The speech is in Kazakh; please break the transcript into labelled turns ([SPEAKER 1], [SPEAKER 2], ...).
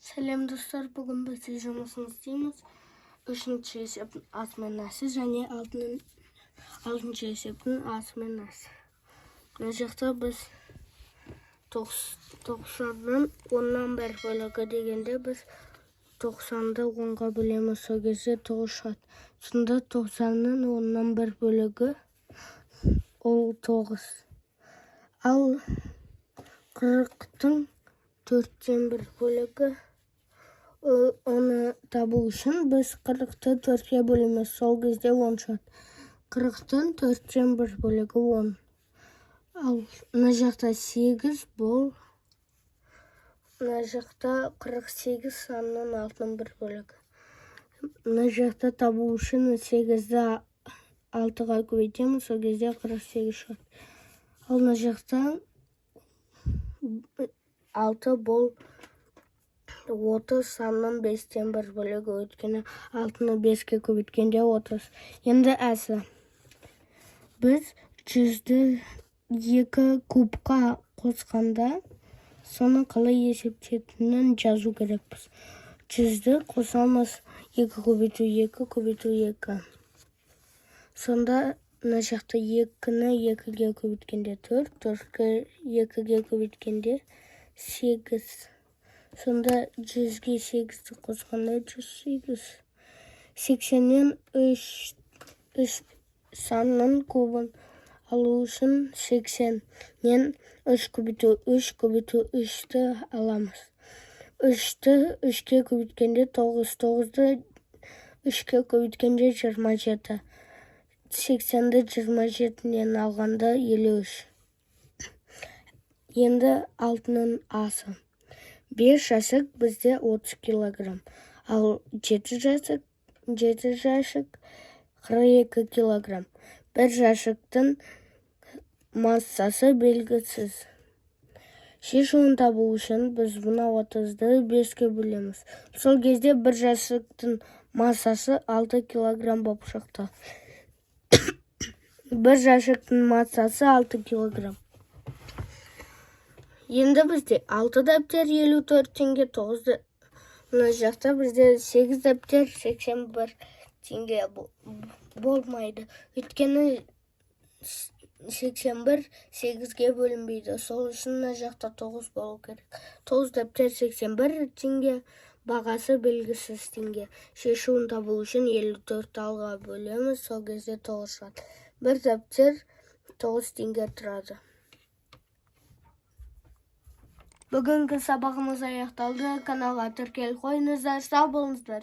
[SPEAKER 1] Сәлем, достар! Бүгін біз үй жұмысын істейміз. Үшінші есептің асы мен әсі және алтыншы есептің асы мен әсі. Мына жақта біз 90-ның 1/10 бөлігі дегенде, біз 90-ды 10-ға бөлеміз, сол кезде 9 шығады. Сонда 90-ның 1/10 бөлігі ол 9. Ал 40-тың 1/4 бөлігі, оны табу үшін біз 40-ты 4-ке бөлеміз, сол кезде 10 шығады. 40-тың 1/4 бөлігі 10. Ал мына жақта 8, бұл мына жақта 48 санының 1/6 бөлігі. Мына жақта табу үшін 8-ді 6-ға көбейтеміз, сол кезде 48 шығады. Ал мына жақта 6, бұл 30 санның 1/5 бөлігі, өйткені 6-ны 5-ке көбейткенде 30. Енді әсі. Біз 100-ді екі кубқа қосқанда, соны қалай есептейтінін жазу керекпіз. 100-ді қосамыз 2 көбейту 2 көбейту 2. Сонда мына жақта 2-ні 2-ге көбейткенде 4, 4-ке 2-ге көбейткенде 8. Сонда 100-ге 8-ді қосқанда 108. 80-нен 3, 3 санның кубын алу үшін 80-нен 3 көбейту 3 көбейту 3-ті аламыз. 3-ті 3-ке көбейткенде 9, 9-ды 3-ке көбейткенде 27. 80-ді 27-нен алғанда 53. Енді алтының асы. 5 жәшік бізде 30 килограмм. Ал 7 жәшік, 7 жәшік 42 килограмм. Бір жәшіктің массасы белгісіз. Шешуін табу үшін біз мына 30-ды 5-ке бөлеміз. Сол кезде бір жәшіктің массасы 6 килограмм болып шықты. Бір жәшіктің массасы 6 килограмм. Енді бізде 6 дәптер 54 теңге, 9 мына жақта бізде 8 дәптер 81 теңге болмайды. Өйткені 81 8-ге бөлінбейді. Сол үшін мына жақта 9 болу керек. 9 дәптер 81 теңге, бағасы белгісіз теңге. Шешуін табу үшін 54 алға бөлеміз, сол кезде 9 шығады. Бір дәптер 9 теңге тұрады. Бүгінгі сабағымыз аяқталды. Каналға тіркеліп қойыңыздар. Сау болыңыздар.